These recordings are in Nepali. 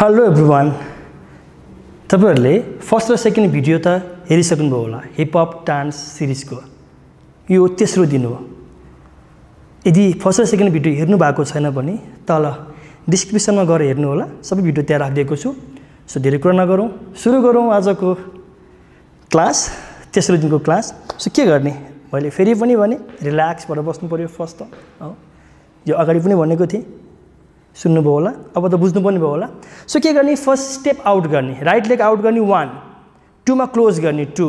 हेलो एभ्रिवान, तपाईहरुले फर्स्ट र सेकेन्ड भिडियो त हेरिसक्नुभयो होला। हिप हप डान्स सिरिजको यो तेस्रो दिन हो। यदि फर्स्ट र सेकेन्ड भिडियो हेर्नु भएको छैन भने तल डिस्क्रिप्सनमा गएर हेर्नु होला। सबै भिडियो त्यहाँ राखिदिएको छु। सो धेरै कुरा नगरौँ, सुरु गरौँ आजको क्लास, तेस्रो दिनको क्लास। सो के गर्ने, मैले फेरि पनि भने रिल्याक्स भएर बस्नु पर्यो। फर्स्ट त यो अगाडि पनि भनेको थिएँ, सुन्नुभयो होला, अब त बुझ्नु पनि भयो होला। सो के गर्ने, फर्स्ट स्टेप आउट गर्ने, राइट लेग आउट गर्ने 1 2 मा क्लोज गर्ने 2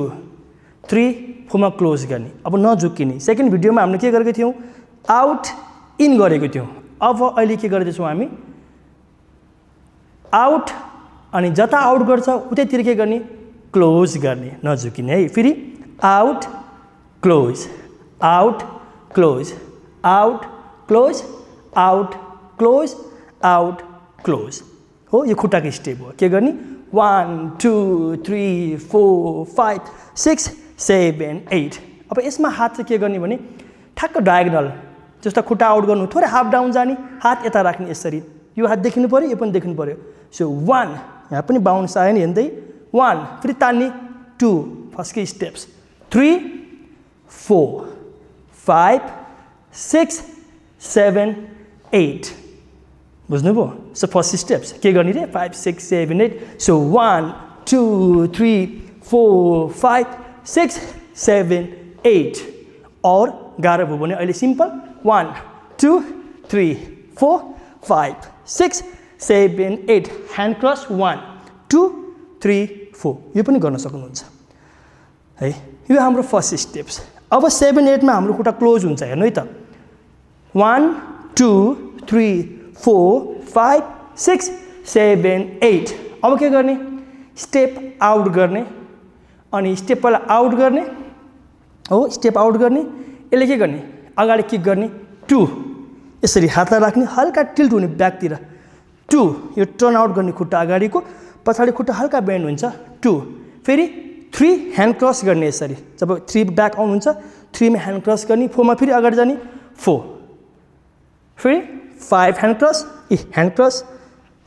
3 4 मा क्लोज गर्ने। अब नझुक्किने। सेकेन्ड भिडियोमा हामीले के गरेको थियौँ, आउट इन गरेको थियौँ। अब अहिले के गर्दैछौँ हामी, आउट अनि जता आउट गर्छ उतैतिर के गर्ने, क्लोज गर्ने, नझुक्किने है। फेरि out close, out close, out close, out close, out close हो। यो खुट्टाको स्टेप हो। के गर्ने, 1 2 3 4 5 6 7 8। अब यसमा हात चाहिँ के गर्ने भने ठ्याक्क डायगोनल, जस्तो खुट्टा आउट गर्नु, थोरै हाफ डाउन जाने, हात यता राख्ने यसरी। यो हात देखिनु पर्यो, यो पनि देखिनु पर्यो। सो 1, यहाँ पनि बाउन्स आयो नि हेर्दै, 1 फेरि तान्ने, 2 फर्स्टकै स्टेप्स, 3 4 5 6 7 8। बुझ्नुभयो? सो फर्स्ट स्टेप्स के गर्ने रे, 5 6 7 8। सो 1 2 3 4 5 6 7 8। और गाह्रो भयो भने अहिले सिम्पल 1 2 3 4 5 6 7 8। Hand cross 1 2 3 4। यो पनि गर्न सक्नुहुन्छ है। यो हाम्रो फर्स्ट स्टेप्स। अब 7 8 मा हाम्रो खुट्टा क्लोज हुन्छ। हेर्नु है त, 1 2 3 4 5 6 7 8। अब के गर्ने, स्टेप आउट गर्ने, अनि स्टेप पहिला आउट गर्ने हो, स्टेप आउट गर्ने। यसले के गर्ने, अगाडि किक गर्ने 2, यसरी हातलाई राख्ने, हल्का टिल्ट हुने ब्याकतिर 2। यो टर्न आउट गर्ने खुट्टा अगाडिको, पछाडि खुट्टा हल्का बेन्ड हुन्छ 2। फेरि 3 ह्यान्ड क्रस गर्ने यसरी। जब 3 ब्याक आउनुहुन्छ 3 मा ह्यान्ड क्रस गर्ने, 4 मा फेरि अगाडि जाने 4, फेरि 5 ह्यान्ड क्रस, ह्यान्ड क्रस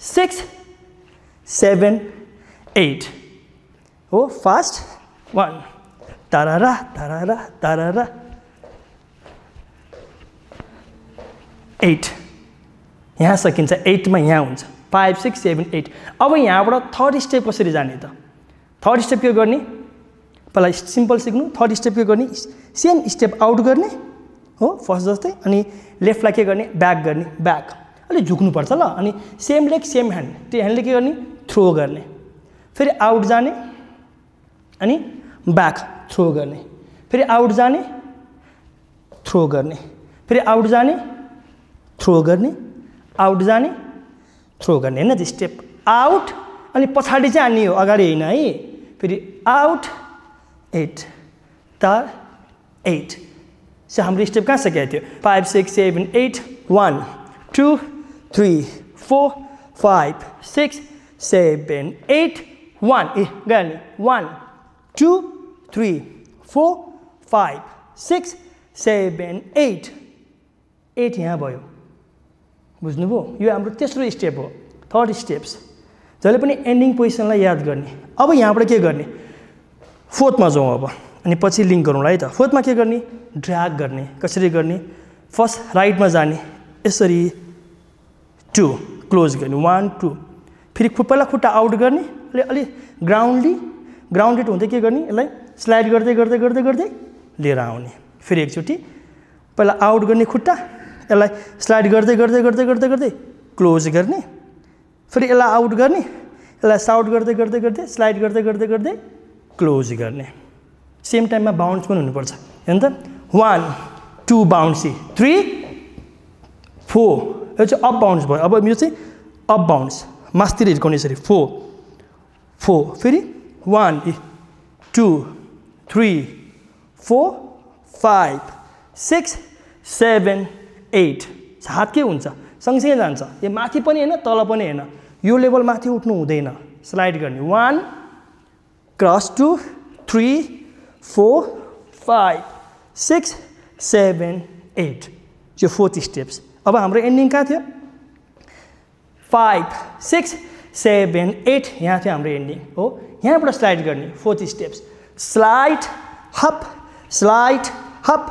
6 7 8 हो। फास्ट 1 तारारा तारारा तारारा 8। यहाँ सकिन्छ, 8 मा यहाँ हुन्छ 5 6 7 8। अब यहाँबाट थर्ड स्टेप कसरी जाने त, थर्ड स्टेप के गर्ने, पहिला सिम्पल सिक्नु। थर्ड स्टेप के गर्ने, सेम स्टेप आउट गर्ने हो फर्स्ट जस्तै, अनि लेफ्टलाई के गर्ने, ब्याक गर्ने, ब्याक अलिक झुक्नुपर्छ ल। अनि सेम लेग सेम ह्यान्ड, त्यो ह्यान्डले के गर्ने, थ्रो गर्ने, फेरि आउट जाने, अनि ब्याक थ्रो गर्ने, फेरि आउट जाने, थ्रो गर्ने, फेरि आउट जाने, थ्रो गर्ने, आउट जाने, थ्रो गर्ने। होइन, त्यो स्टेप आउट अनि पछाडि चाहिँ हान्ने हो, अगाडि होइन है। फेरि आउट 8 तार 8। सो हाम्रो स्टेप कहाँ सकेको थियो, 5 6 7 8 1 2 3 4 5 6 7 8 1। गयो नि, 1 2 3 4 5 6 7 8 8 यहाँ भयो। बुझ्नुभयो? यो हाम्रो तेस्रो स्टेप हो, थर्ड स्टेप्स। जहिले पनि एन्डिङ पोजिसनलाई याद गर्ने। अब यहाँबाट के गर्ने, फोर्थमा जाउँ अब, अनि पछि लिङ्क गरौँला है त। फोर्थमा के गर्ने, ड्र्याग गर्ने। कसरी गर्ने, फर्स्ट राइटमा जाने, यसरी 2 क्लोज गर्ने 1 2। फेरि पहिला खुट्टा आउट गर्ने, अलि ग्राउन्डेड हुँदै के गर्ने, यसलाई स्लाइड गर्दै गर्दै गर्दै गर्दै लिएर आउने। फेरि एकचोटि पहिला आउट गर्ने खुट्टा, यसलाई स्लाइड गर्दै गर्दै गर्दै गर्दै गर्दै क्लोज गर्ने, फेरि यसलाई आउट गर्ने, यसलाई साउट गर्दै गर्दै गर्दै स्लाइड गर्दै गर्दै गर्दै क्लोज गर्ने। सेम टाइममा बाउन्स पनि हुनुपर्छ। हेर्नु त, 1 2 बाउन्सी, 3 4, यो चाहिँ अप बाउन्स भयो। अब यो चाहिँ अप बाउन्स, मासतिर हिर्काउने यसरी 4 4, फेरि 1 2 3 4 5 6 7 8। हात के हुन्छ, सँगसँगै जान्छ, यो माथि पनि होइन तल पनि होइन, यो लेभल माथि उठ्नु हुँदैन। स्लाइड गर्ने 1 क्रस 2 3 4 5 6 7 8। यो फोर्थ स्टेप्स। अब हाम्रो एन्डिङ कहाँ थियो, 5 6 7 8 यहाँ थियो हाम्रो एन्डिङ हो यहाँबाट स्लाइड गर्ने 4 स्टेप्स स्लाइड हप स्लाइड हप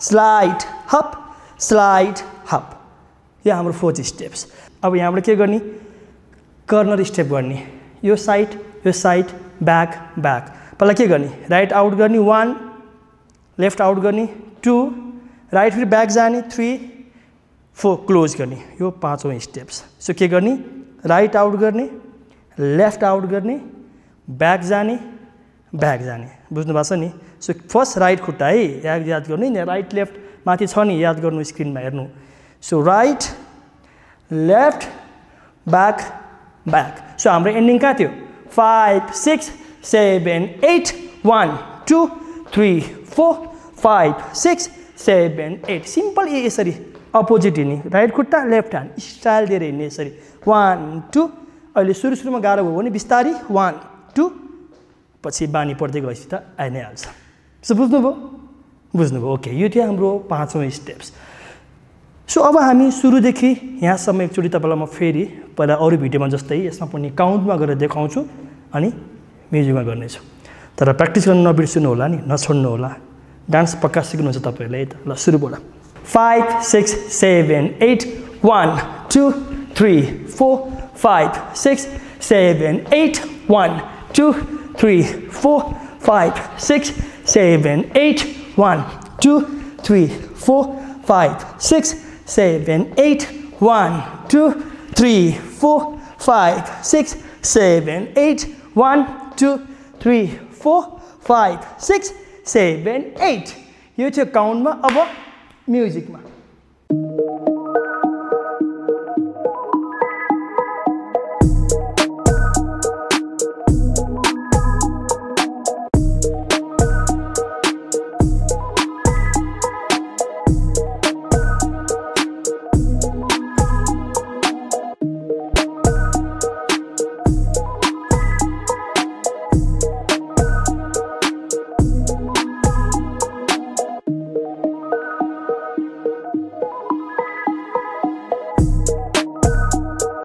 स्लाइड हप स्लाइड हप यो हाम्रो 4 स्टेप्स अब यहाँबाट के गर्ने कर्नर स्टेप गर्ने यो साइड ब्याक ब्याक पहिला के गर्ने राइट आउट गर्ने 1 लेफ्ट आउट गर्ने 2 राइट फेरि ब्याक जाने 3 4 क्लोज गर्ने यो 5औं स्टेप्स सो के गर्ने राइट आउट गर्ने लेफ्ट आउट गर्ने ब्याक जाने बुझ्नु भएको छ नि सो फर्स्ट राइट खुट्टा है याद गर्नु नि राइट लेफ्ट माथि छ नि याद गर्नु स्क्रिनमा हेर्नु so right left back back so हाम्रो एन्डिङ कहाँ थियो 5 6 7 8 1 2 3 4 5 6 7 8 सिम्पल यसरी अपोजिट हिँड्ने राइट खुट्टा लेफ्ट ह्यान्ड स्टाइल दिएर हिँड्ने यसरी 1 2 अहिले सुरुमा गाह्रो भयो भने बिस्तारी 1 2 पछि बानी पर्दै गएपछि त आइ नै हाल्छ सो बुझ्नुभयो ओके यो थियो हाम्रो 5औं स्टेप्स सो अब हामी सुरुदेखि यहाँसम्म एकचोटि तपाईँलाई म फेरि पहिला अरू भिडियोमा जस्तै यसमा पनि काउन्टमा गरेर देखाउँछु अनि म्युजिकमा गर्नेछु तर प्र्याक्टिस गर्न नबिर्सनु होला नि नछोड्नु होला डान्स पक्का सिक्नुहुन्छ तपाईँहरूले है त ल सुरुबाट 5 6 7 8 1 2 3 4 5 6 7 8 1 2 3 4 5 6 7 8 1 2 3 4 5 6 7 8 1 2 3 4 5 6 7 8 1 2 3 4 5 6 7 8 यो थियो काउन्टमा अब म्युजिकमा